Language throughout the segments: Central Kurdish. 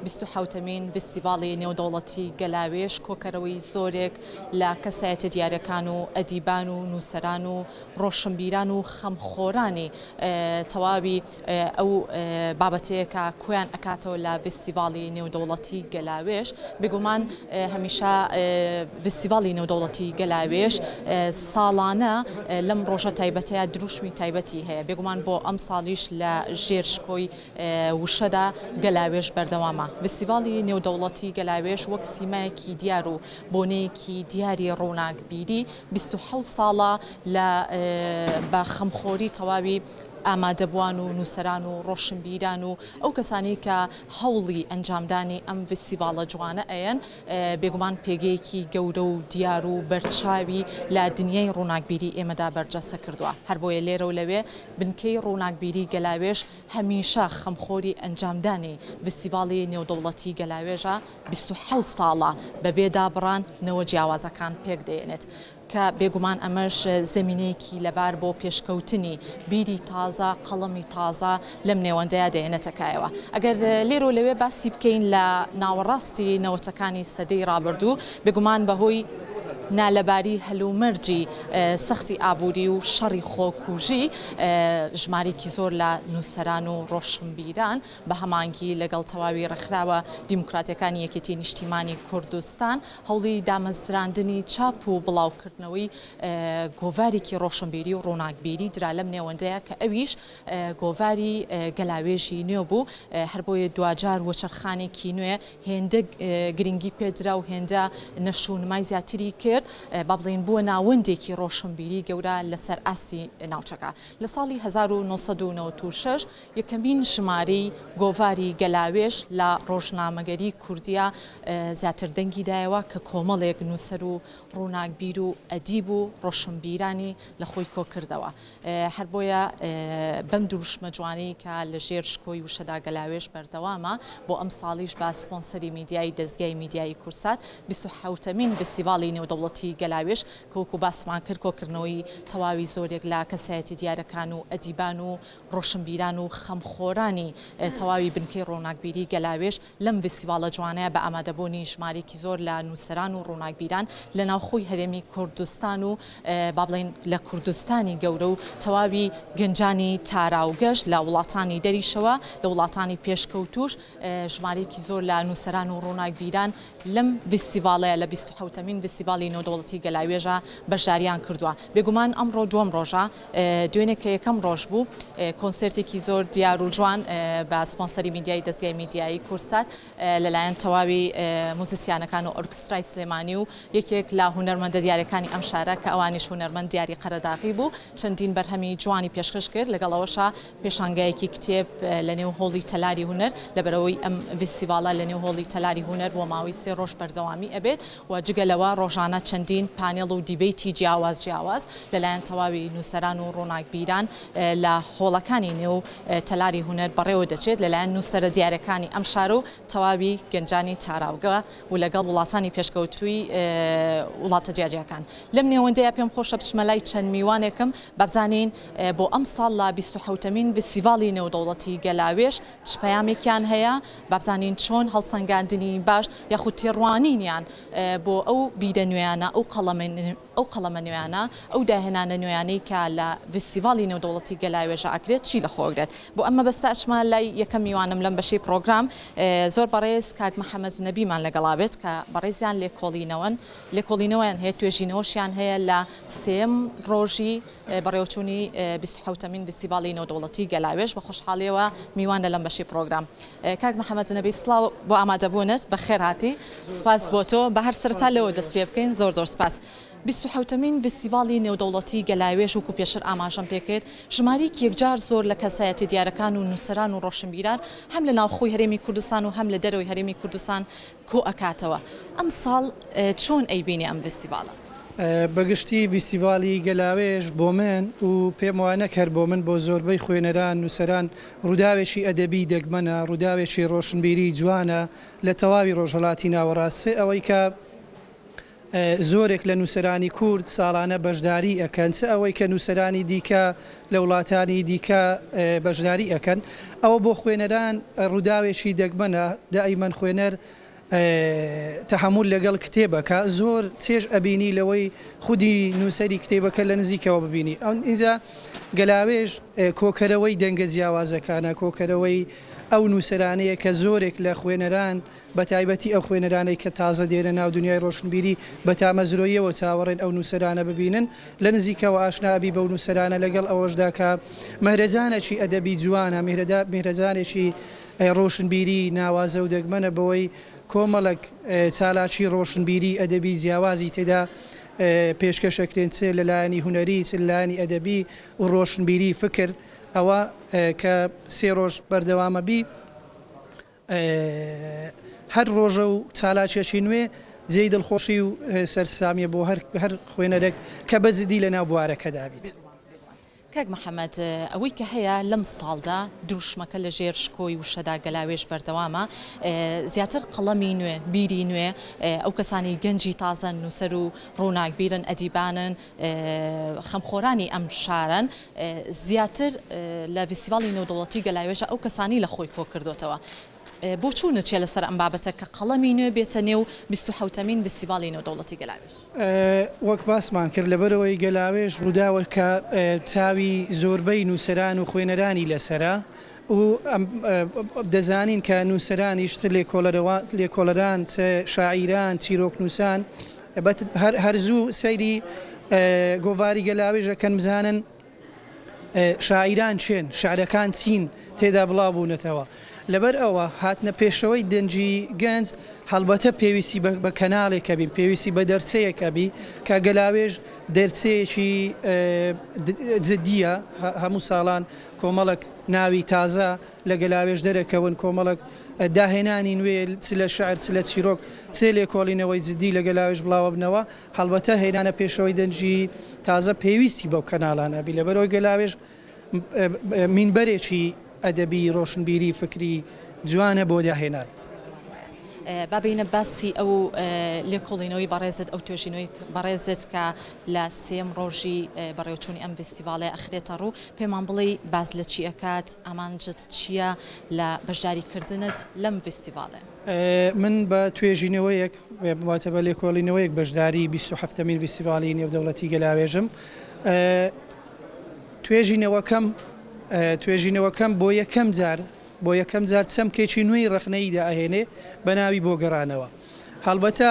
بیست و حەوتەمین ڤیستیڤاڵی نێودەوڵەتی گەلاوێژ کۆکەرەوەی زۆرێک لە کەسایەتیە دیارەکان و ئەدیبان و نووسەران و ڕۆشنبیران و خەمخۆرانی تەواوی ئەو بابەتەیە کە کۆیان ئەکاتەوە لە ڤیستیڤاڵی نێودەوڵەتی گەلاوێژ. بێگومان هەمیشە ڤیستیڤاڵی نێودەوڵەتی گەلاوێژ ساڵانە لەم ڕۆژە تایبەتەیە دروشمی تایبەتی هەیە، بێگومان بۆ ئەمساڵیش لە ژێر شکۆی وشەدا گەلاوێژ بەردەوامە. ڤیستیڤاڵی نێودەوڵەتی گەلاوێژ وەک سیمایەکی دیار و بۆنەیەکی دیاری ڕووناکبیری 27 ساڵە لە بە خەمخۆری تەواوی ئامادەبووان و نووسەران و ڕۆشنبیران و ئەو کەسانەی کە هەوڵی ئەنجامدانی ئەم ڤیستیڤاڵە جوانە ئەیەن، بێگومان پێگەیەکی گەورە و دیار و بەرچاوی لە دنیای ڕووناکبیری ئێمەدا بەرجەستە کردووە. هەر بۆیە لێرە و لەوێ بنکەی ڕووناکبیری گەلاوێژ هەمیشە خەمخۆری ئەنجامدانی ڤیستیڤاڵی نێودەوڵەتی گەلاوێژە 27 ساڵە بەبێ دابڕان نەوە جیاوازەکان پێکدەێنێت. کە بێگومان ئەمەش زەمینەیەکی لەبار بۆ پێشکەوتنی بیری تازە، قەڵەمی تازە لەم نێوەندەیا دەێنێتە کایەوە. ئەگەر لێرەو لەوێ باسی بکەین لە ناوەڕاستی نەوەتەکانی سەدەی ڕابردوو، بێگومان بەهۆی نالەباری هەلومەرجی سەختی ئابووری و شەڕی خۆکوژی، ژمارەیەکی زۆر لە نووسەران و ڕۆشنبیران بە هەمانگی لەگەڵ تەواوی ڕێکخراوە دیموکراتیەکانی یەکێتی نیشتیمانی کوردستان هەوڵی دامەزراندنی چاپ و بڵاوکردنەوەی گۆڤارێکی ڕۆشنبیری و ڕووناکبیری درا لەم نێوەندەیا کە ئەویش گۆڤاری گەلاوێژی نوێ بوو، هەربۆیە دواجار وەچەرخانێکی نوێ هێندە گرنگی پێدرا و هێندە نەشونمای زیاتری کرد، با بڵێین بووە ناوەندێکی ڕۆشنبیری گەورە لەسەر ئاستی ناوچەکە. لە ساڵی 1996 یەکەمین ژمارەی گۆڤاری گەلاوێژ لە ڕۆژنامەگەری کوردییا زیاتر دەنگی دایەوە کە کۆمەڵێک نووسەر و ڕووناکبیر و ئەدیب و ڕۆشنبیرانی لە خۆی کۆکردەوە. هەر بۆیە بەم دروشمە جوانەی کە لە ژێر شکۆی وشەدا گەلاوێژ بەردەوامە، بۆ ئەمساڵیش بە سپۆنسەری میدیایی دەزگای میدیایی کوردسات بیست و حەوتەمین ڤیستیڤاڵی نێودەوڵەتی گەلاوێژ کە وەکو باسمان کرد کۆکردنەوەی تەواوی زۆرێک لە کەسایەتی دیارەکان و ئەدیبان و ڕۆشنبیران و خەمخۆرانی تەواوی بنکەی ڕووناکبیری گەلاوێژ لەم ڤیستیڤاڵە جوانەیە بە ئامادەبوونی ژمارەیەکی زۆر لە نووسەران و ڕووناکبیران لە ناوخۆی هەرێمی کوردستان و با بڵێین لە کوردستانی گەورە و تەواوی گەنجانی تاراوگەش لە وڵاتانی دەریشەوە لە وڵاتانی پێشکەوتووش ژمارەیەکی زۆر لە نووسەران و ڕووناکبیران لەم ڤیستیڤاڵەیە لە 27مین ڤیستیڤاڵی نێودەوڵەتی گەلاوێژە بەشداریان کردووە. بێگومان ئەمڕۆ دووەم ڕۆژە، دوێنێ کە یەکەم ڕۆژ بوو کۆنسێرتێکی زۆر دیار و جوان بە سپۆنسەری میدیایی دەزگای میدیایی کوردسات لەلایەن تەواوی موزیسیانەکان و ئۆرکسترای سلێمانی و یەکێک لە هونەرمەندە دیارەکانی ئەم شارە کە ئەوانیش هونەرمەند دیاری قەرەداغی بوو چەندین بەرهەمی جوانی پێشکەش کرد لەگەڵ ئەوەشا پێشانگایەکی کتێب لە نێو هۆڵی تەلاری هونەر لەبەرئەوەی ئەم ڤیستیڤاڵە لە نێو هۆڵی تەلاری هونەر بۆ ماوەی سێ ڕۆژ بەردەوامی ئەبێت و جگە لەوە ڕۆژانە چەندین پانێڵ و دیبەیتی جیاواز جیاواز لەلایەن تەواوی نووسەران و ڕووناکبیران لە هۆڵەکانی نێو تەلاری هونەر بەڕێوە دەچێت لەلایەن نووسەرە دیارەکانی ئەم شارە و تەواوی گەنجانی تاراوگە و لەگەڵ وڵاتانی پێشکەوتووی وڵاتە جیاجیاکان. لەم نێوەندەیا پێم خۆشە بچمە لای چەند میوانێکم با بزانین بۆ ئەمساڵ لە 27مین ڤیستیڤاڵی نێودەوڵەتی گەلاوێژ چ پەیامێکیان هەیە، با بزانین چۆن هەڵسەنگاندنی باش یاخود تێڕوانینیان بۆ ئەو بیرە نوێیانە، ئەو قەڵەمە ئەو قەڵەمە نوێیانە، ئەو داهێنانە نوێیانەی کە لە ڤیستیڤاڵی نێودەوڵەتی گەلاوێژە ئەکرێت چی لەخۆگرێت. بۆ ئەم مەبەستە ئەچمە لای یەکەم میوانم لەم بەشەی پڕۆگرام، زۆر بەڕێز کاک محەمەد نەبیمان لەگەڵا بێت کە بەڕێزیان لێکۆڵینەوەن لێکۆڵینەوەیان هەیە، توێژینەوەشیان هەیە لە سێیەم ڕۆژی بەڕێوەچوونی 27مین ڤیستیڤاڵی نێودەوڵەتی گەلاوێژ. بە خۆشحاڵیەوە میوانە لەم بەشەی پڕۆگرام. کاک محەمەد نەبی سڵاو بۆ ئامادەبوونت، بەخێرهاتی، سوپاس بۆ تۆ. با هەر سەرەتا لەوە دەست پێ بکەین. زۆر زۆر سوپاس. 27مین ڤیستیڤاڵی نێودەوڵەتی گەلاوێژ وەکو پێشتر ئاماژەم پێکرد ژمارەیەکی یەکجار زۆر لە کەسایەتیە دیارەکان و نووسەران و ڕۆشنبیران هەم لە ناوخۆی هەرێمی کوردستان و هەم لە دەرەوەی هەرێمی کوردستان کۆئەکاتەوە. ئەمساڵ چۆن ئەیبینی ئەم ڤیستیڤاڵە؟ بە گشتی ڤیستیڤاڵی گەلاوێژ بۆ من و پێم وایە نەک هەر بۆ من بۆ زۆربەی خوێنەران، نووسەران ڕووداوێکی ئەدەبی دەگمەنە، ڕووداوێکی ڕۆشنبیری جوانە لە تەواوی ڕۆژهەڵاتی ناوەڕاست. سێ ئەوەی کە. زۆرێک لە نووسەرانی کورد ساڵانە بەشداری ئەکەن، چ ئەوەی کە نووسەرانی دیکە لە وڵاتانی دیکە بەشداری ئەکەن، ئەوە بۆ خوێنەران ڕووداوێکی دەگمەنە، دائیمەن خوێنەر تەحەمول لەگەڵ کتێب ئەکا، زۆر چێژ ئەبینی لەوەی خودی نووسەری کتێبەکە لە نزیکەوە ببینی. ئینجا گەلاوێژ کۆکەرەوەی دەنگە جیاوازەکانە، کۆکەرەوەی ئەو نووسەرانەیە کە زۆرێک لە خوێنەران بە تایبەتی ئەو خوێنەرانەی کە تازە دێنە ناو دونیای ڕۆشنبیری بە تامەزرۆییەوە چاوەڕێن ئەو نووسەرانە ببینن، لە نزیکەوە ئاشنا ئەبی بەو نووسەرانە، لەگەڵ ئەوەشدا کە مەهرەجانێکی ئەدەبی جوانە، مهرەجانێکی ڕۆشنبیری ناوازە و دەگمەنە بەوەی کۆمەڵێک چالاکی ڕۆشنبیری ئەدەبی جیاوازی تێدا پێشکەش ئەکرێن چ لە لایەنی هونەری چ لە لایەنی ئەدەبی و ڕۆشنبیری فکر ئەوە کە سێ ڕۆژ بەردەوامە بی. هەر ڕۆژە و چالاکیەکی نوێ جێی دڵخۆشی و سەرسامیە بۆ هەر خوێنەرێک کە بە جدی لە ناو بوارەکەدا بیت. کاک محەمەد، ئەوەی کە هەیە لەم ساڵدا دروشمەکە لە ژێر شکۆی وشەدا گەلاوێژ بەردەوامە، زیاتر قەڵەمی نوێ، بیری نوێ، ئەو کەسانەی گەنجی تازەن، نووسەر و ڕووناکبیرن، ئەدیبانن، خەمخۆرانی ئەم شارەن، زیاتر لە ڤیستیڤاڵی نێودەوڵەتی گەلاوێژە ئەو کەسانەی لە خۆی کۆکردۆتەوە. بۆچوونت چیە لەسەر ئەم بابەتە کە قەڵەمی نوێ بێتە نێو 27مین ڤیستیڤاڵی نێودەوڵەتی گەلاوێژ؟ وەک باسمان کرد لەبەرئەوەی گەلاوێژ ڕووداوێکە چاوی زۆربەی نووسەران و خوێنەرانی لەسەرە و دەزانین کە نووسەرانیش چ لێکۆڵەران چ شاعیران چیرۆکنووسان هەر زوو سەیری گۆڤاری گەلاوێژ ئەکەن بزانن شاعیران کێن، شعرەکان چین تێدا بڵاو بوونەتەوە. لەبەر ئەوە هاتنە پێشەوەی دەنگی گەنج هەڵبەتە پێویستی بە کەناڵێک ئەبی، پێویستی بە دەرچەیەک ئەبی کە گەلاوێژ دەرچەیەکی جدییە، هەموو ساڵان کۆمەڵێک ناوی تازە لە گەلاوێژ دەرەکەون، کۆمەڵێک داهێنانی نوێ چ لە شعر چ لە چیرۆک چ لێکۆڵینەوەی جدی لە گەلاوێژ بڵاوەبنەوە، هەڵبەتە هێنانە پێشەوەی دەنگی تازە پێویستی بەو کەناڵانە بی لەبەرئەوەی گەلاوێژ مینبەرێکی ئەدەبی ڕۆشنبیری فکری جوانە بۆ داهێنان. با بێینە باسی ئەو لێکۆڵینەوەی بەڕێزت، ئەو توێژینەوەی بەڕێزت کە لە سێیەم ڕۆژی بەڕێوەچوونی ئەم ڤیستیڤاڵەیە ئەخرێتە ڕوو، پێمان بڵێی باس لە چی ئەکات، ئامانجت چییە لە بەشداریکردنت لەم ڤیستیڤاڵەیە؟ من بە توێژینەوەیەک واتە بە لێکۆڵینەوەیەک بەشداری 27مین ڤیستیڤاڵی نێودەوڵەتی گەلاوێژم. توێژینەوەکەم توێژینەوەکەم بۆ یەکەم جار بۆ یەکەم جار چەمکێکی نوێی ڕەخنەیی دائەهێنێ بە ناوی بۆ گەڕانەوە. هەڵبەتە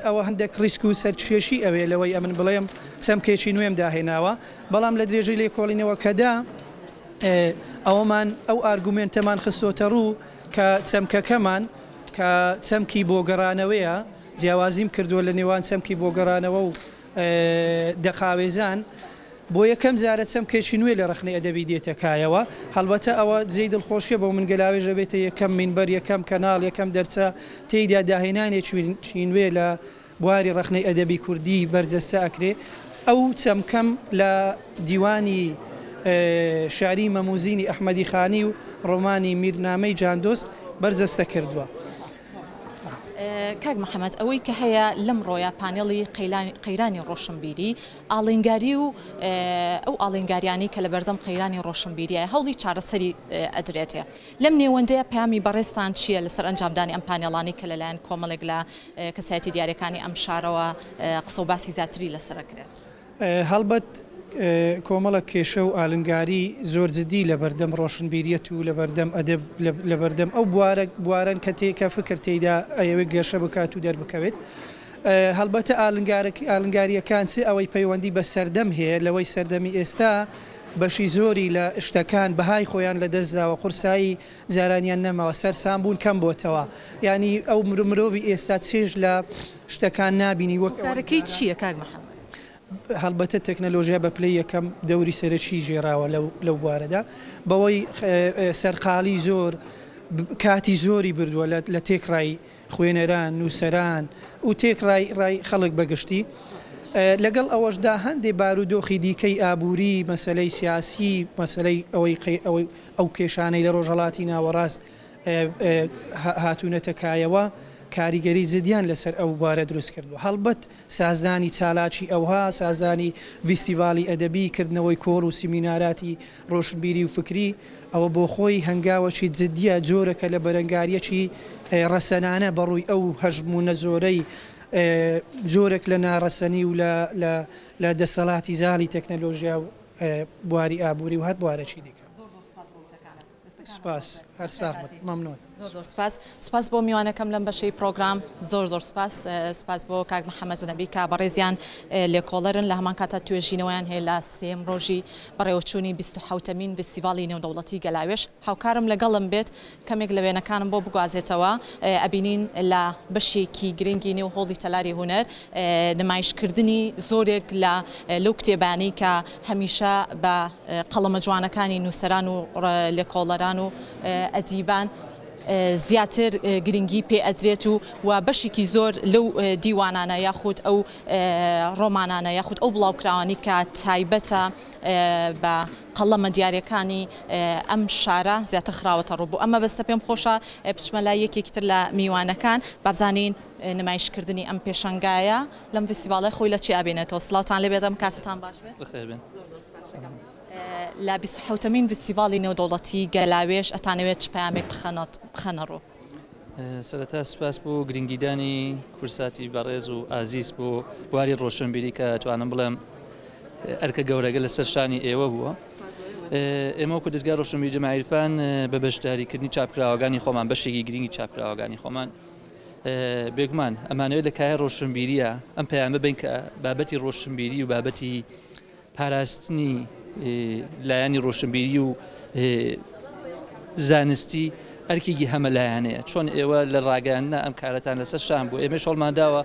ئەوە هەندێک ڕیسک و سەرکێشی ئەوێ لەوەی ئەمن بڵێم چەمکێکی نوێم داهێناوە، بەڵام لە درێژەی لێکۆڵینەوەکەدا ئەوەمان ئەو ئارگومێنتەمان خستۆتە ڕوو کە چەمکەکەمان کە چەمکی بۆ گەڕانەوەیە، جیاوازیم کردووە لە نێوان چەمکی بۆ گەڕانەوە و دەقاوێزان، بۆ یەکەم جارە چەمکێکی نوێ لە ڕەخنەی ئەدەبی دێتە کایەوە، هەڵبەتە ئەوە جێی دڵخۆشیە بۆ من گەلاوێژ ئەبێتە یەکەم مینبەر، یەکەم کەناڵ، یەکەم دەرچە تێیدا داهێنانێکی نوێ لە بواری ڕەخنەی ئەدەبی کوردی بەرجەستە ئەکرێ. ئەو چەمکەم لە دیوانی شیعری مەموزینی ئەحمەدی خانی و ڕۆمانی میرنامەی جاندۆست بەرجەستە کردووە. کاک محەمەد ئەوەی کە هەیە لەمڕۆیا پانێڵی قەیرانی ڕۆشنبیری، ئاڵنگاری و ئەو ئاڵنگاریانەی کە لەبەردەم قەیرانی ڕۆشنبیریایە هەوڵی چارەسەری ئەدرێتێ. لەم نێوەندەیا پەیامی بەڕێزتان چییە لەسەر ئەنجامدانی ئەم پانێڵانەی کە لەلایەن کۆمەڵێک لە کەسایەتی دیارەکانی ئەم شارەوە قسە و باسی زیاتری لەسەر ئەکرێت؟ هەڵبەت کۆمەڵێک کێشە و ئالنگاری زۆر جدی لەبەردەم ڕۆشنبیریەت و لەبەردەم ئەدەب لەبەردەم ئەو بوارە بوارەن کە تێ کە فکر تێیدا ئەیەوێت گەشە بکات و دەربکەوێت. هەڵبەتە ئالنگارییەکان چ ئەوەی پەیوەندی بە سەردەم هەیە لەوەی سەردەمی ئێستا بەشی زۆری لە شتەکان بەهای خۆیان لە دەست داوە قورسایی جارانیان نەماوە سەرسام بوون کەم بۆتەوە یانی ئەو مرۆڤی ئێستا چێژ لە شتەکان نابینی وەک ئەوەی هۆکارەکەی چییە کاک محەمەد؟ هەڵبەتە تەکنەلۆژیا بە پلەی یەکەم دەوری سەرەکی گێڕاوە لەو بوارەدا بەوەی سەرقاڵی زۆر کاتی زۆری بردووە لە تێکڕای خوێنەران، نووسەران و تێکڕای ڕای خەڵک بە گشتی. لەگەڵ ئەوەشدا هەندێ بارودۆخی دیکەی ئابووری، مەسەلەی سیاسی، مەسەلەی ئەوەی ئەوەی ئەو کێشانەی لە ڕۆژهەڵاتی ناوەڕاست هاتوونەتە کایەوە. کاریگەری جدیان لەسەر ئەو بوارە دروست کردووە. هەڵبەت سازدانی چالاکی ئەوها، سازدانی ڤیستیڤاڵی ئەدەبی، کردنەوەی کۆڕ و سیمیناراتی ڕۆشنبیری و فکری، ئەوە بۆ خۆی هەنگاوەکی جدییە، جۆرەکە لە بەرەنگارییەکی ڕەسەنانە بە ڕووی ئەو هەژموونە زۆرەی جۆرێک لە ناڕەسەنی و لە دەسەڵاتی زاڵی تەکنەلۆژیا و بواری ئابووری و هەر بوارێکی دیکە. زۆر زۆر سوپاس بۆ وتەکانت. دەستەکانت سوپاس. خۆش بێت. هەر ساغ بن. بەخێر هاتی. مەمنوون. زۆر زۆر سوپاس. سوپاس بۆ میوانەکەم لەم بەشەی پرۆگرام. زۆر زۆر سوپاس. سوپاس بۆ کاک محەمەد نەبی کە بەڕێزیان لێکۆڵەرن لە هەمان کاتا توێژینەوەیان هەیە لە سێیەم ڕۆژی بەڕێوەچوونی 27مین ڤیستیڤاڵی نێودەوڵەتی گەلاوێژ. هاوکارم لەگەڵم بێت کەمێک لە وێنەکانم بۆ بگوازێتەوە ئەبینین لە بەشێکی گرنگی نێو هۆڵی تەلاری هونەر نمایشکردنی زۆرێک لە لەو کتێبانەی کە هەمیشە بە قەڵەمە جوانەکانی نووسەران و لێکۆڵەران و ئەدیبان زیاتر گرنگی پێ ئەدرێت و و بەشێکی زۆر لەو دیوانانە یاخود ئەو ڕۆمانانە یاخود ئەو بڵاوکراوانی کە تایبەتە بە قەڵەمە دیارەکانی ئەم شارە زیاتر خراوەتە ڕوو. بۆ ئەم مەبەستە پێم خۆشە بچمە لای یەکێکی تر لە میوانەکان با بزانین نمایشکردنی ئەم پێشەنگایە لەم فیستیڤاڵە خۆی لە چی ئابینێتەوە. سڵاوتان لێبێت، ئەم کاتتان باش بێت. بەخێر بێن. زۆر زۆر سپاس دەکەم. لە 27مین فیستیڤاڵی نێودەوڵەتی گەلاوێژ ئەتانەوێت چ پەیامێک بخەنە ڕوو؟ سەرەتا سپاس بۆ گرنگیدانی کورساتی بەڕێز و ئازیز بۆ بواری ڕۆشنبیری کە توانم بڵێم ئەرکە گەورەگە لەسەر شانی ئێوە بووە. ئێمە وەکو دەزگای ڕۆشنبیری جەمال عیرفان بە بەشداریکردنی چاپکراوەکانی خۆمان بەشێکی گرنگی چاپکراوەکانی خۆمان بێگومان ئەمانەوێت لە کایە ڕۆشنبیریە ئەم پەیامە بین کە بابەتی ڕۆشنبیری و بابەتی پاراستنی لایەنی ڕۆشنبیری و زانستی ئەرکێکی هەمەلایەنەیە. چۆن ئێوە لە ڕاگەیاندنە ئەم کارەتان لەسەر شان بوو، ئێمەش هەوڵمان داوە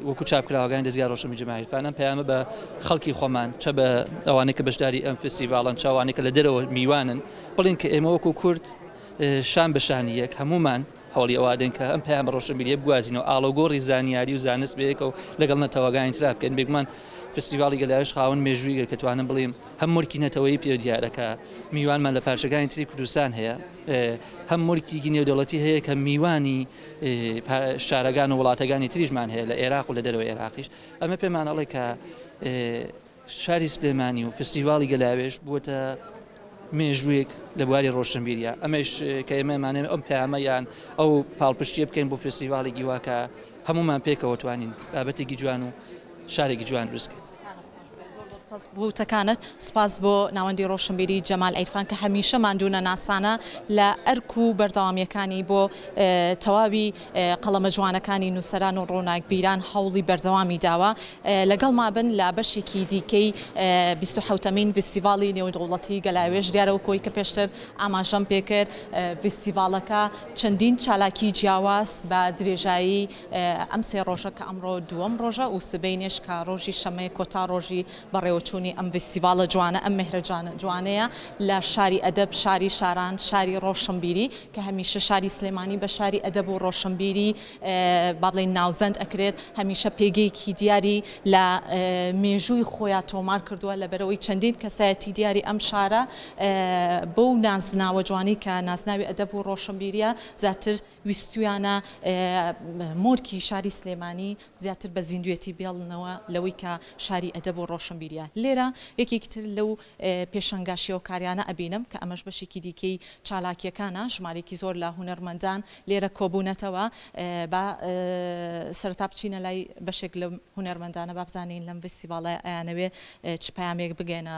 وەکو چاپکراوەکانی دەزگای ڕۆشنبیری جەمال عیرفان ئەم پەیامە بە خەڵکی خۆمان، چە بە ئەوانەی کە بەشداری ئەم فستیڤاڵن، چە ئەوانەی کە لە دەرەوە میوانن، بڵین کە ئێمە وەکو کورد شان بە شانی یەک هەمومان هەوڵی ئەوە دەین کە ئەم پەیامە ڕۆشنبیریە بگوازینەوە، ئاڵۆگۆڕی زانیاری و زانست بەیەکەوە لەگەڵ نەتەوەکانی ترا بکەین. بێگومان فستیڤاڵی گەلاوێژ خاوەن مێژوویە کە توانم بڵێم هەم مۆرکی نەتەوەیی پێ دیارە کە میوانمان لە پارچەکانی تری کوردستان هەیە، هەم مۆرکێکی نێودەوڵەتی هەیە کە میوانی شارەکان و وڵاتەکانی تریشمان هەیە لە عێراق و لە دەرەوەی عێراقیش. ئەمە پێمان ئەڵێ کە شاری سلێمانی و فستیڤاڵی گەلاوێژ بووەتە مێژوویەک لە بواری ڕۆشنبیریە. ئەمەش کە ئێمە ئەمانەوێت ئەم پەیامە یان ئەو پاڵپشتیە بکەین بۆ فستیڤاڵێکی وا کە هەمومان پێکەوە توانین بابەتێکی جوان و شارێکی جوان دروست بکەین. سپاس بۆ وتەکانت، سپاس بۆ ناوەندی ڕۆشنبیری جەمال عیرفان کە هەمیشە ماندوو نەناسانە لە ئەرک و بەردەوامیەکانی بۆ تەواوی قەڵەمە جوانەکانی نووسەران و ڕووناکبیران هەوڵی بەردەوامی داوە. لەگەڵما بن لە بەشێکی دیکەی 27مین ڤیستیڤاڵی نێودەوڵەتی گەلاوێژ. دیارە وەکۆی کە پێشتر ئاماژەم پێکرد ڤیستیڤاڵەکە چەندین چالاکی جیاواز بە درێژایی ئەم سێ ڕۆژە کە ئەمڕۆ دووەم ڕۆژە و سبەینێش کە ڕۆژی شەممەیە کۆتا ڕۆژی بەڕێوەچوونی ئەم ڤیستیڤاڵە جوانە، ئەم مێهرەجانە جوانەیە لە شاری ئەدەب، شاری شاران، شاری ڕۆشنبیری کە هەمیشە شاری سلێمانی بە شاری ئەدەب و ڕۆشنبیری با بڵێین ناوزەند ئەکرێت، هەمیشە پێگەیەکی دیاری لە مێژووی خۆیا تۆمار کردووە لەبەرئەوەی چەندین کەسایەتی دیاری ئەم شارە بەو نازناوە جوانەی کە نازناوی ئەدەب و ڕۆشنبیریە زیاتر ویستویانە مۆرکی شاری سلێمانی زیاتر بە زیندوێتی بێڵنەوە لەوەی کە شاری ئەدەب و ڕۆشنبیریە. لێرە یەکێکی تر لەو پێشەنگا شێوەکاریانە ئەبینم کە ئەمەش بەشێکی دیکەی چالاکیەکانە، ژمارەیەکی زۆر لە هونەرمەندان لێرە کۆبوونەتەوە. با سەرەتا بچینە لای بەشێک لەم هونەرمەندانە با بزانین لەم ڤیستیڤاڵە ئەیانەوێ چ پەیامێک بگەینە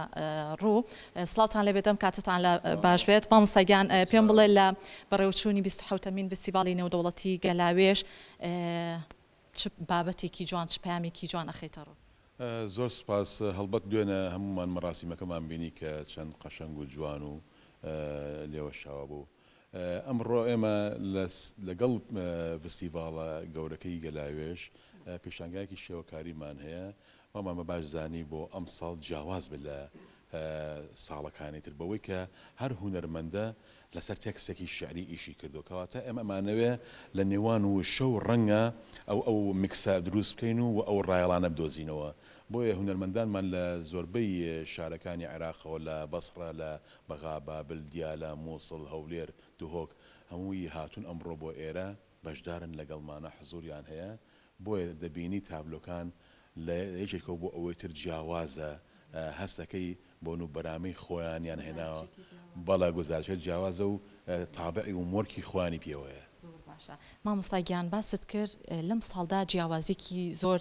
ڕوو. سڵاوتان لێبێت، ئەم کاتەتان لە باش بێت. مامۆستا گیان پێم بڵێ لە بەڕێوەچوونی 27مین ڤیستیڤاڵی نێودەوڵەتی گەلاوێژ چ بابەتێکی جوان، چ پەیامێکی جوان ئەخەیتە ڕوو؟ زۆر سوپاس. هەڵبەت دوێنێ هەموومان مەراسیمەکەمان بینی کە چەند قەشەنگ و جوان و لێوەشاوە بوو. ئەمڕۆ ئێمە لەگەڵ ڤستیڤاڵە گەورەکەی گەلاوێژ پێشانگایەکی شێوەکاریمان هەیە. وامان بە باش زانی بۆ ئەمساڵ جیاواز بێت لە ساڵەکانی تر بەوەی کە هەر هونەرمەندە لەسەر تێکستێکی شیعری ئیشی کردووە کەواتە ئێمە ئەمانەوێ لە نێوان وشە و ڕەنگە ئەو ئەو میکسە دروست بکەین و ئەو ڕایەڵانە بدۆزینەوە بۆیە هونەرمەندانمان لە زۆربەی شارەکانی عێراقەوە لە بەسڕە لە بەغا بابل دیالە موسڵ هەولێر دهۆک هەمووی هاتوون ئەمڕۆ بۆ ئێرە. بەشدارن لەگەڵمانە حزوریان هەیە بۆیە دەبینی تابلۆکان لە یەکێکەوە بۆ ئەوەی تر جیاوازە هەستەکەی بۆن و بەرامەی خۆیانیان هێناوە بەڵێ گوزارشە جیاوازە و تابعی و مۆرکی خۆیانی پێوەیە. زۆر باشە مامۆستا گیان باست کرد لەم ساڵدا جیاوازیەکی زۆر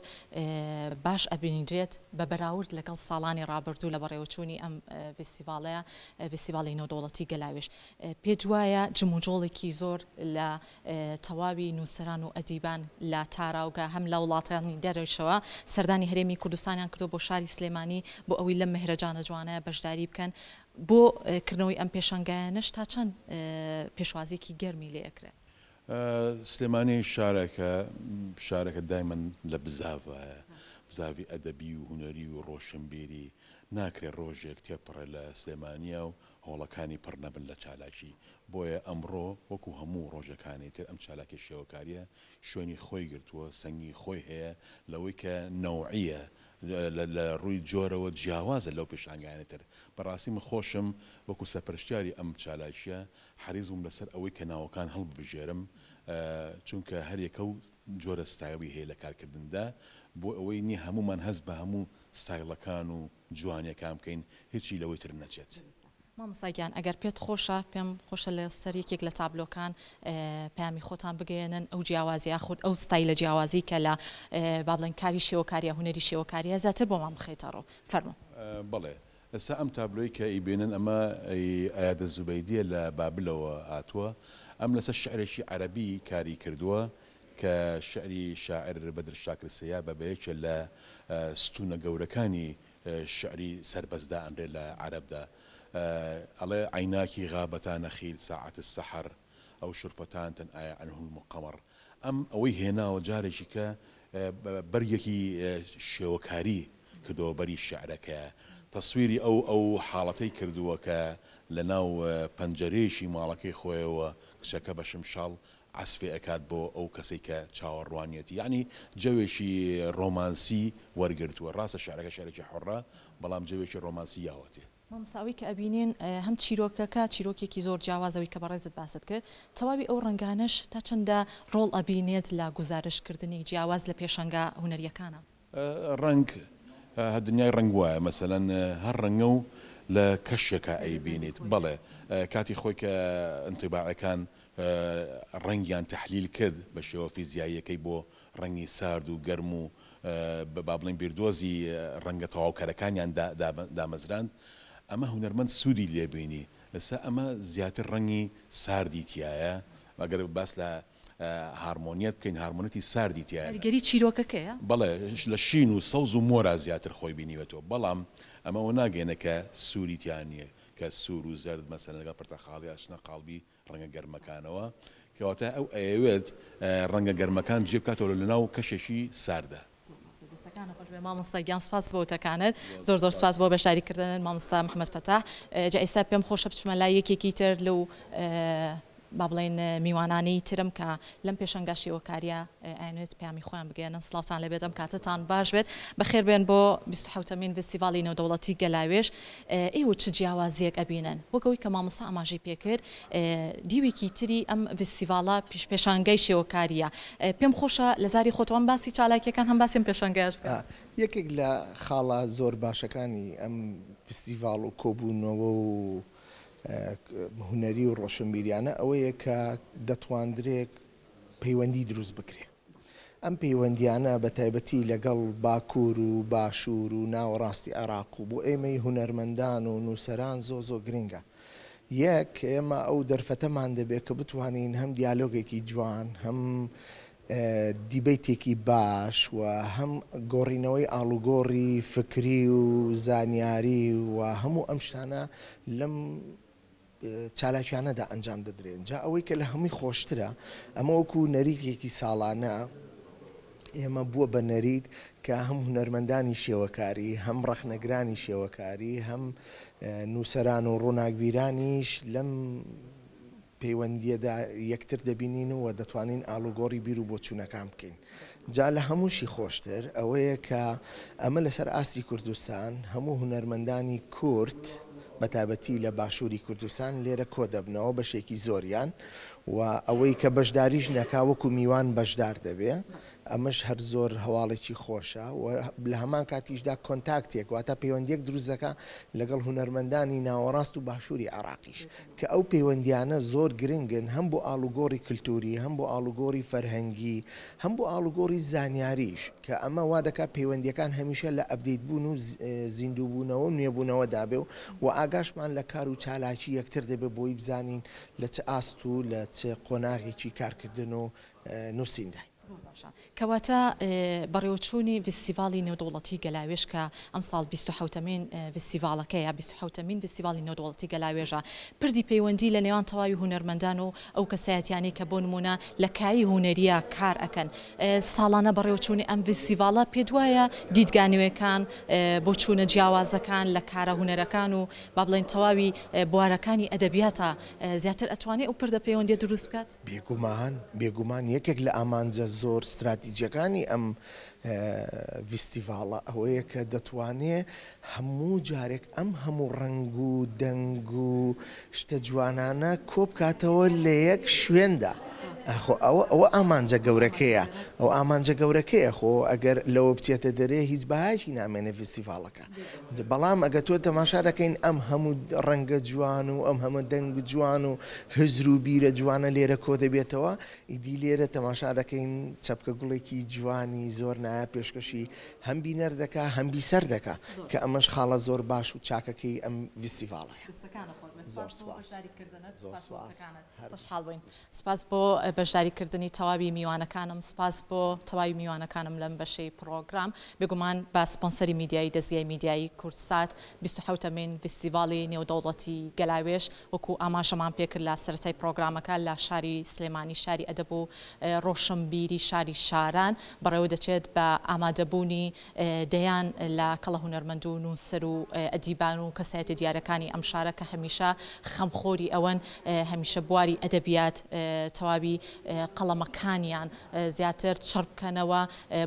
باش ئەبینرێت بە بەراورد لەگەڵ ساڵانی ڕابردوو لە بەڕێوەچوونی ئەم ڤیستیڤاڵەیە ڤیستیڤاڵی نێودەوڵەتی گەلاوێژ پێت وایە جموجۆڵێکی زۆر لە تەواوی نووسەران و ئەدیبان لە تاراوگە هەم لە وڵاتانی دەرەوەشەوە سەردانی هەرێمی کوردستانیان کردووە بۆ شاری سلێمانی بۆ ئەوەی لەم مەهرەجانە جوانەیە بەشداری بکەن بۆ کردنەوەی ئەم پێشانگایانەش تا چەند پێشوازیەکی گەرمی لێ ئەکرێت؟ سلێمانی شارێکە شارێکە دایمەن لە بزاڤایە، بزاڤی ئەدەبی و هونەری و ڕۆشنبیری، ناکرێ ڕۆژێک تێپەڕێ لە سلێمانیا و هۆڵەکانی پڕ نەبن لە چالاکی، بۆیە ئەمڕۆ وەکو هەموو ڕۆژەکانی تر ئەم چالاکی شێوەکاریە شوێنی خۆی گرتووە، سەنگی خۆی هەیە لەوەی کە نەوعیە لە ڕووی جۆرەوە جیاوازە لەو پێشانگایانەی تر. بەڕاستی من خۆشم وەکو سەرپەرشتیاری ئەم چالاکیە حەریس بووم لەسەر ئەوەی کە ناوەکان هەڵببژێرم چونکە هەریەکە و جۆرە ستایڵی هەیە لە کارکردندا بۆ ئەوەی نیە هەموومان هەست بە هەموو ستایڵەکان و جوانیەکان بکەین هیچی لەوەی تر نەچێت. مامۆستا گیان ئەگەر پێت خۆشە پێم خۆشە لە سەر یەکێک لە تابلۆکان پەیامی خۆتان بگەیەنن ئەو جیاوازی یاخود ئەو ستایلە جیاوازی کە لە با بڵێن کاری شێوەکاریە هونەری شێوەکاریە زیاتر بۆمان بخەیتە ڕوو فەرموو. بەڵێ ئێستا ئەم تابلۆی کە ئەیبینن ئەمە ئەیادە زوبەیدیە لە بابلەوە هاتووە ئەم لەسەر شعرێکی عەرەبی کاری کردووە کە شعری شاعر بەدر شاکر سەیابە بە یەکێ لە ستوونە گەورەکانی شعری سەربەست دائەنرێ لە عەرەبدا ئەڵێ، عەیناکی غابەتا نەخیل ساعەت السحر او شرفتان تنآی عنه القمر ئەم ئەوەی هێناوە جارێکی کە بەرگێکی شێوەکاری کردەوە بەری شعرەکە تەسویری ئەو ئەو حاڵەتەی کردووە کە لە ناو پەنجەرەیەکی ماڵەکەی خۆیەوە کچەکە بە شمشاڵ عەسفێ ئەکات بۆ ئەو کەسەی کە چاوەڕوانیەتی یەعنی جەوێکی ڕۆمانسی وەرگرتووە ڕاستە شعرەکە شعرێکی حوڕە بەڵام جەوێکی ڕۆمانسی یاوەتێ. مامۆستا ئەوەی کە ئەبینین هەم چیرۆکەکە چیرۆکێکی زۆر جیاوازە ئەوەی کە بەڕێزت باست کرد تەواوی ئەو ڕەنگانەش تا چەندە ڕۆڵ ئەبینێت لە گوزارشت کردنی جیاواز لە پێشانگا هونەریەکانا؟ ڕەنگ هە دنیای ڕەنگ وایە مەسەلەن هەر ڕەنگە و لە کەشێکا ئەیبینیت بەڵێ کاتی خۆی کە ئینتیباعەکان ڕەنگیان تەحلیل کرد بە شێوە فیزیاییەکەی بۆ ڕەنگی سارد و گەرم و با بڵێین بیردۆزی ڕەنگە تەواوکەرەکانیان دامەزراند ئەمە هونەرمەند سوودی لێ بینی ئێستا ئەمە زیاتر ڕەنگی ساردی تیایە ئەگەر باس لە هارمۆنیەت بکەین هارمۆنیەتی ساردی تیایە. کاریگەری چیرۆکەکەیە؟ بەڵێ لە شین و سەوز و مۆرا زیاتر خۆی بینیوەتەوە بەڵام ئەمە ئەوە ناگەیەنێ کە سووری تیا نییە کە سوور و زەرد مەسەلەن لەگەڵ پرتەقاڵی ئەچنە قاڵبی ڕەنگە گەرمەکانەوە کەواتە ئەو ئەیەوێت ڕەنگە گەرمەکان جێ بکاتەوە لەناو کەشێکی ساردا. دەستەکانت خۆش بێ مامۆستا گیان سوپاس بۆ وتەکانت زۆر زۆر سوپاس بۆ بەشداری کردنت مامۆستا محمد فەتاح جا ئیستا پێم خۆشە بچمە لای یەکێکی تر لەو با بڵێین میوانانەی ترم کە لەم پێشەنگا شێوەکاریە ئەیانوێت پەیامی خۆیان بگەیەنن سڵاوتان لێبێت ئەم کاتەتان باش بێت بەخێر بێن بۆ 27مین ڤستیڤاڵی نێودەوڵەتی گەلاوێژ ئێوە چ جیاوازیەک ئەبینن وەک ئەوەی کە مامۆستا ئاماژەی پێکرد دیوێکی تری ئەم ڤستیڤاڵە پێشانگای شێوەکاریە پێم خۆشە لە زاری خۆتەوە هەم باسی چالاکیەکان هەم باسی ئەم پێشانگایەش بکەن. یەکێک لە خاڵە زۆر باشەکانی ئەم فستیڤاڵ و کۆبوونەوە و هونەری و ڕۆشنبیریانە ئەوەیە کە دەتواندرێ پەیوەندی دروست بکرێ. ئەم پەیوەندیانە بە تایبەتی لەگەڵ باکوور و باشوور و ناوەڕاستی عێراق و بۆ ئێمەی هونەرمەندان و نووسەران زۆ زۆ گرنگە. یەک، ئێمە ئەو دەرفەتەمان دەبێت کە بتوانین هەم دیالۆگێکی جوان، هەم دیبەیتێکی باش و هەم گۆڕینەوەی ئاڵوگۆڕی فکری و زانیاری و هەموو ئەم شتانە لەم چالاکیانەدا ئەنجام دەدرێن. جا ئەوەی کە لە هەمووی خۆشترە ئەمە وەکو نەریتێکی ساڵانە ئێمە بووە بە نەریت کە هەم هونەرمەندانی شێوەکاری، هەم ڕەخنەگرانی شێوەکاری، هەم نووسەران و ڕووناکبیرانیش لەم پەیوەندییەدا یەکتر دەبینین و دەتوانین ئاڵوگۆڕی بیر و بۆچوونەکان بکەین. جا لە هەمووشی خۆشتر ئەوەیە کە ئەمە لەسەر ئاستی کوردستان هەموو هونەرمەندانی کورد بەتایبەتی لە باشووری کوردستان لێرە کۆدەبنەوە بەشێکی زۆریان و ئەوەی کە بەشداریش نەکا وەکو میوان بەشدار دەبێ ئەمەش هەر زۆر هەواڵێکی خۆشە و لە هەمان کاتیشدا کۆنتاکتێک واتە پەیوەندییەک دروست دەکا لەگەڵ هونەرمەندانی ناوەڕاست و باشووری عێراقیش کە ئەو پەیوەندییانە زۆر گرنگن هەم بۆ ئاڵوگۆڕی کلتووری هەم بۆ ئاڵوگۆڕی فەرهەنگی هەم بۆ ئاڵوگۆڕی زانیاریش کە ئەمە وا دەکات پەیوەندییەکان هەمیشە لە update بوون و زیندووبوونەوە و نوێبوونەوەدا بێ و ئاگاشمان لە کار و چالاکی یەکتر دەبێ بۆی بزانین لە چ ئاست و لە چ قۆناغێکی کارکردن و نووسینداین. زۆر باشە. کەواتە بەڕێوەچوونی ڤیستیڤاڵی نێودەوڵەتی گەلاوێژ کە ئەمساڵ بیست و حەوتەمین ڤیستیڤاڵەکەیە، بیست و حەوتەمین ڤیستیڤاڵی نێودەوڵەتی گەلاوێژە، پردی پەیوەندی لە نێوان تەواوی هونەرمەندان و ئەو کەسایەتیانەی کە بۆ نموونە لە کایەی هونەرییا کار ئەکەن، ساڵانە بەڕێوەچوونی ئەم ڤیستیڤاڵە پێت وایە دیدگا نوێکان، بۆچوونە جیاوازەکان لە کارە هونەرەکان و با بڵێین تەواوی بوارەکانی ئەدەبیاتا زیاتر ئەتوانێ ئەو پردە پەیوەندیە دروست بکات؟ بێگومان، بێگومان یەکێک لە ئامانجە زۆر ستراتیجیەکانی ئەم ڤیستیڤاڵە ئەوەیە کە دەتوانێ هەموو جارێک ئەم هەموو ڕەنگ و دەنگ و شتە جوانانە کۆبکاتەوە لە یەک شوێندا. خۆ ئەوە ئەوە ئامانجە گەورەکەیە، ئەوە ئامانجە گەورەکەیە، خۆ ئەگەر لەوە بچێتە دەرێ هیچ بەهایەکی نامێنێ ڤیستیڤاڵەکە. بەڵام ئەگەر تۆ تەماشا دەکەین ئەم هەموو ڕەنگە جوان و ئەم هەمە دەنگ جوان و هزر و بیرە جوانە لێرە کۆ دەبێتەوە، ئیدی لێرە تەماشا دەکەین چەپکە گوڵێکی جوانی زۆر نایاب پێشکەشی هەم بینەر دەکا هەم بیسەر دەکا کە ئەمەش خاڵە زۆر باش و چاکەکەی ئەم ڤیستیڤاڵەیە. زۆر سوپاس. زۆر سوپاس. خۆشحاڵ بووین. سپاس بۆ بەشداری کردنی تەواوی میوانەکانم، سپاس بۆ تەواوی میوانەکانم لەم بەشەی پڕۆگرام. بێگومان بە سپۆنسەری میدیایی دەزگای میدیایی کوردسات، 27مین ڤیستیڤاڵی نێودەوڵەتی گەلاوێژ وەکو ئاماژەمان پێکرد لە سەرەتای پڕۆگرامەکە لە شاری سلێمانی شاری ئەدەب و ڕۆشنبیری شاری شاران بەڕێوە دەچێت بە ئامادەبوونی دەیان لە کەڵە هونەرمەند و نووسەر و ئەدیبان و کەسایەتیە دیارەکانی ئەم شارە کە هەمیشە خەمخۆری ئەوەن هەمیشە بواری ئەدەبیات تەواوی قەڵەمەکانیان زیاتر چڕ بکەنەوە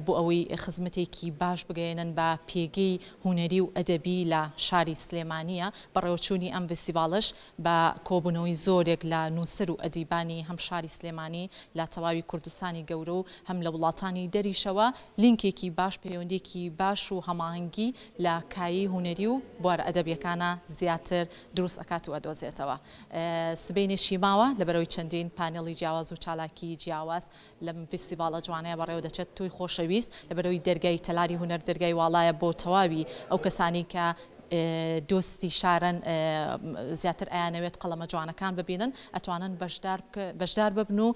بۆ ئەوەی خزمەتێکی باش بگەیەنن بە پێگەی هونەری و ئەدەبی لە شاری سلێمانیە بەڕێوەچوونی ئەم ڤیستیڤاڵەش بە کۆبوونەوەی زۆرێک لە نووسەر و ئەدیبانی هەم شاری سلێمانی لە تەواوی کوردستانی گەورە و هەم لە وڵاتانی دەریشەوە لینکێکی باش پەیوەندیەکی باش و هەماهەنگی لە کایەی هونەری و بوارە ئەدەبیەکانا زیاتر دروست ئەکات و ئەدۆزێتەوە. سبەینێشی ماوە لەبەرئەوەی چەندین پانێڵی جیاواز و چالاکی جیاواز لەم ڤیستیڤاڵە جوانەیە بەڕێوە دەچێت تۆی خۆشەویست لەبەرئەوەی دەرگای تەلاری هونەر دەرگای واڵایە بۆ تەواوی ئەو کەسانەی کە دۆستی شارن زیاتر ئەیانەوێت قەڵەمە جوانەکان ببینن ئەتوانن بەشدار ببن و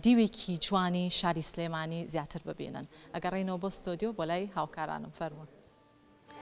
دیوێکی جوانی شاری سلێمانی زیاتر ببینن. ئەگەڕێینەوە بۆ ستۆدیۆ بۆ لای هاوکارانم فەرموون.